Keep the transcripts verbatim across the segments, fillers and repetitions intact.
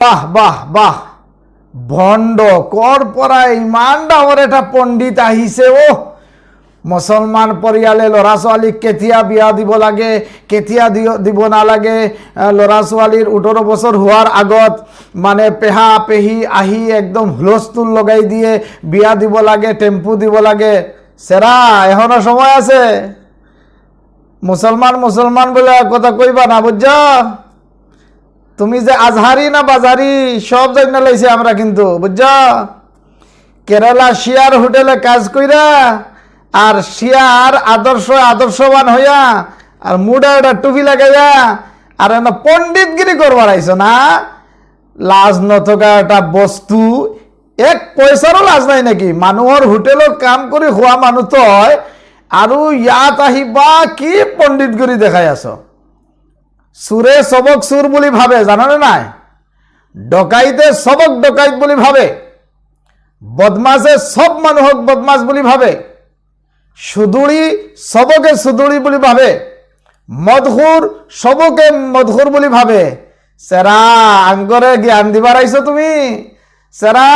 বাহ, বাহ, বাহ। ভণ্ড, কর পরা ইমান ডাঙর এটা পণ্ডিত আহিছে। ও মুসলমান পরিয়ালে লড়া ছোৱালীক কেতিয়া বিয়া দিব লাগে, কেতিয়া দিয়-, দিব নালাগে, আহ, লড়া ছোৱালীৰ ওঠৰ বছৰ হোৱাৰ আগত মানে পেহা পেহি আহি একদম হুলস্থুল লগাই দিয়ে, বিয়া দিব লাগে, টেম্পু দিব লাগে। চেৰা, এখনো সময় আছে। মুসলমান মুসলমান বলে কথা কইবা না, বুঝছো? তুমি যে আজহারি না বাজারি, সব জানি লাইছি আমরা কিন্তু, বুঝছো? কেরালা শিয়ার হোটেলে কাজ কইরা আর শিয়ার আদর্শ, আদর্শবান হইয়া আর মুডা একটা টুপি লাগাইয়া আর এনে পণ্ডিতগিরি করবার আইছো না। লাজ নথকা একটা বস্তু, এক পয়সারও লাজ নাই নাকি? মানুহর হোটেলত কাম করি খোৱা মানুহ তই, আৰু ইয়াত আহিবা কি পণ্ডিতগিৰি দেখাই আছ? চুৰে চবক চুৰ বুলি ভাবে, জাননে নাই? ডকাইতে চবক ডকাইত বুলি ভাবে, বদমাছে সব মানুহক বদমাছ বুলি ভাবে, সুদুৰি সবকে সুদুৰি বুলি ভাবে, মদখুর সবকে মদখুর বুলি ভাবে। সেরা, আঙ্গরে জ্ঞান দিবার আইছো তুমি? সেরা,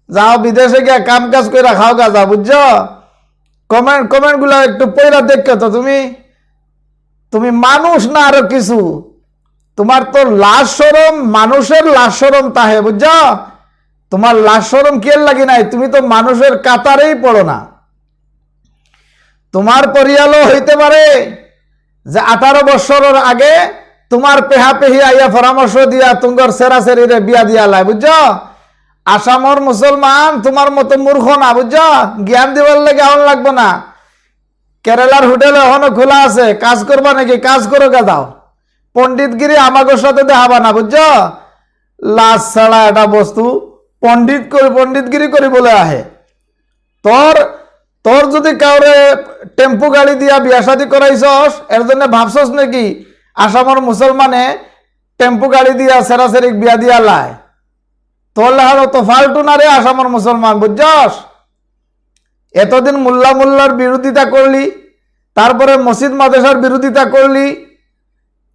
যাও বিদেশে গিয়া কাম কাজ কইরা খাওগা যা, বুঝছো? কমেন্ট, কমেন্ট গুলা একটু পইরা দেখো তো তুমি। তুমি মানুষ না আরো কিছু? তোমার তো লাজ শরম, মানুষের লাজ শরম তাহে, বুঝছো? তোমার লাজ শরম কিয়ের লাগি নাই? তুমি তো মানুষের কাতারেই পড়ো না। তোমার পরিয়ালও হইতে পারে যে আঠারো বছরর আগে তোমার পেহা পেহি আইয়া পরামর্শ দিয়া তুঙ্গর সেরা সেরিরে বিয়া দিয়া লাই, বুঝছো? আসামর মুসলমান তোমার মতো মূর্খ না, বুঝছো? জ্ঞান দিবার লাগে আউন লাগবো না। কেরালার হোটেল এখনো খোলা আছে, কাজ করবা নাকি? কাজ করো গা যাও। পণ্ডিতগিরি আমাগর সাথে দেখাবা না, বুঝছো? লাজ ছাড়া এটা বস্তু। পণ্ডিত করি, পণ্ডিতগিরি করি বলে আহে। তোর, তোর যদি কাউরে টেম্পু গাড়ি দিয়া বিয়া শাদি করাইছস, এর জন্য ভাবছস নাকি আসামর মুসলমানে টেম্পু গাড়ি দিয়া সেরাসেরিক বিয়া দিয়া লায়? তোর লাহার অত ফালতু না রে আসামর মুসলমান, বুঝছস? এতদিন মোল্লা মোল্লার বিরোধিতা করলি, তারপরে মসজিদ মাদ্রাসার বিরোধিতা করলি,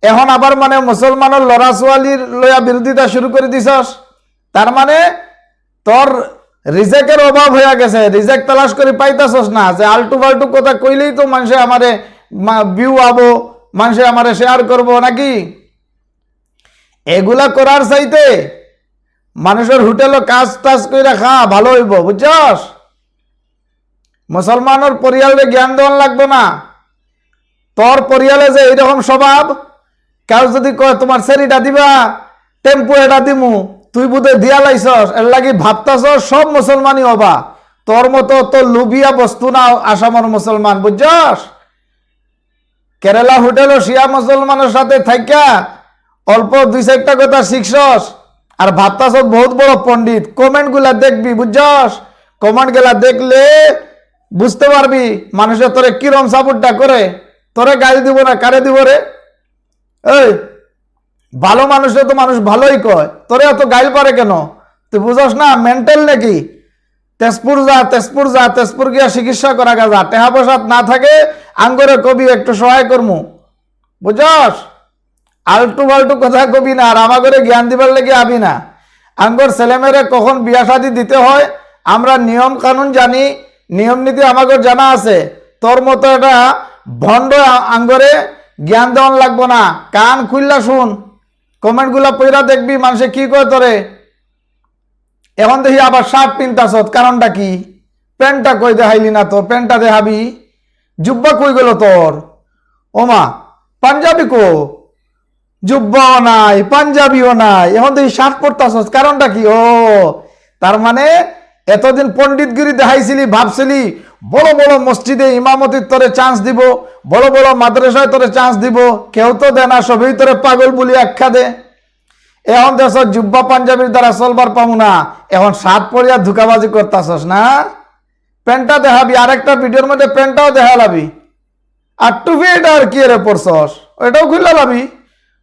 এখন আবার মানে মুসলমানর লড়া ছোৱালীর লইয়া বিরোধিতা শুরু করি দিছস। তার মানে তোর রিজেকের অভাব হইয়া গেছে, রিজেক তালাশ করি পাইতাছস না, যে আলটু ফালটু কথা কইলেই তো মানুষে আমারে মা-, ভিউ আবো, মানুষে আমারে শেয়ার করবো নাকি? এগুলা করার চাইতে মানুষের হোটেলও কাজ টাজ কইরা খা, ভালো হইবো, বুঝছস? মুসলমানর পরিয়ালরে জ্ঞান দেওয়ান লাগবো না। তোর পরিয়ালে যে এইরকম স্বভাব, কেউ যদি কয় তোমার সেরিটা দিবা, টেম্পু এটা দিমু, তুই বুধে দিয়া লাইছস, এর লাগি ভাবতাছস সব মুসলমানই হবা। তোর মতো তো লুবিয়া বস্তু না আসামর মুসলমান, বুঝছস? কেরালা হোটেলও শিয়া মুসলমানর সাথে থাকিয়া অল্প দুই চাইরটা কথা শিখছস, আর ভাবতাছস বহুত বড় পণ্ডিত। কমেন্ট গুলা দেখবি, বুঝছস? কমেন্ট গুলা দেখলে বুঝতে পারবি মানুষে তোরে কিরম সাপোর্টটা করে। তোরে গাইল দিব না, কারে দিব রে? এই, ভালো মানুষরে তো মানুষ ভালোই কয়, তোরে এত গাইল পারে কেন? তুই বুঝস না, মেন্টাল নাকি? তেজপুর যা, তেজপুর যা, তেজপুর গিয়া চিকিৎসা করা গা যা। টেহা পয়সাত না থাকে, আঙ্গরে কবি একটু সহায় করমু, বুঝছস? আলটু ফালটু কথা কবি না, আর আমাগরে জ্ঞান দিবার লাগি আবি না। আঙ্গর ছেলেমেয়েরে কখন বিয়া শাদি দিতে হয়, আমরা নিয়ম কানুন জানি, নিয়ম নীতি আমাগর জানা আছে। তোর মতো এটা ভণ্ড আ-, আঙ্গরে জ্ঞান দেওয়ান লাগবো না। কান খুললা শুন, কমেন্ট গুলা পইরা দেখবি মানুষে কি কয় তোরে। এখন দেখি আবার শার্ট পিনতাছত, কারণটা কি? প্যান্টটা কই দেখাইলি না তো, প্যান্টটা দেখাবি। জুব্বা কই গেল তোর? ওমা, পাঞ্জাবি কো? জুব্বাও নাই, পাঞ্জাবিও নাই, এখন দেখি শার্ট পরতাছস, কারণটা কি? ও, তার মানে এতদিন পণ্ডিতগিরি দেখাইছিলি, ভাবছিলি বড় বড় মসজিদে ইমামতির তোরে চান্স দিব, বড় বড় মাদ্রাসায় তোরে চান্স দিব, কেউ তো দে না, সবেই তোরে পাগল বুলি আখ্যা দে। এখন দেশত জুব্বা পাঞ্জাবির দ্বারা চলবার পামু না, এখন শার্ট পরিয়া ধোকাবাজি করতাছস না? প্যান্টটা দেখাবি, আরেকটা ভিডিওর মধ্যে প্যান্টটাও দেখালাবি। আর টুপি এটা আর কি রে পরছস, এটাও খুললা লাবি।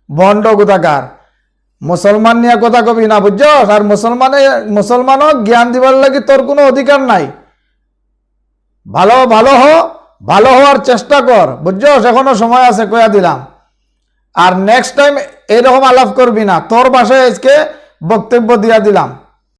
ভণ্ড কোথাকার। মুসলমান নিয়া কথা কবি না, বুঝছস? আর মুসলমানে, মুসলমানও জ্ঞান দিবার লাগি তোর কোনো অধিকার নাই। ভালো, ভালো হ, ভালো হওয়ার চেষ্টা কর, বুঝছস? এখনো সময় আছে, কইয়া দিলাম। আর নেক্সট টাইম এইরকম আলাপ করবি না। তোর ভাষায় আজকে বক্তব্য দিয়া দিলাম।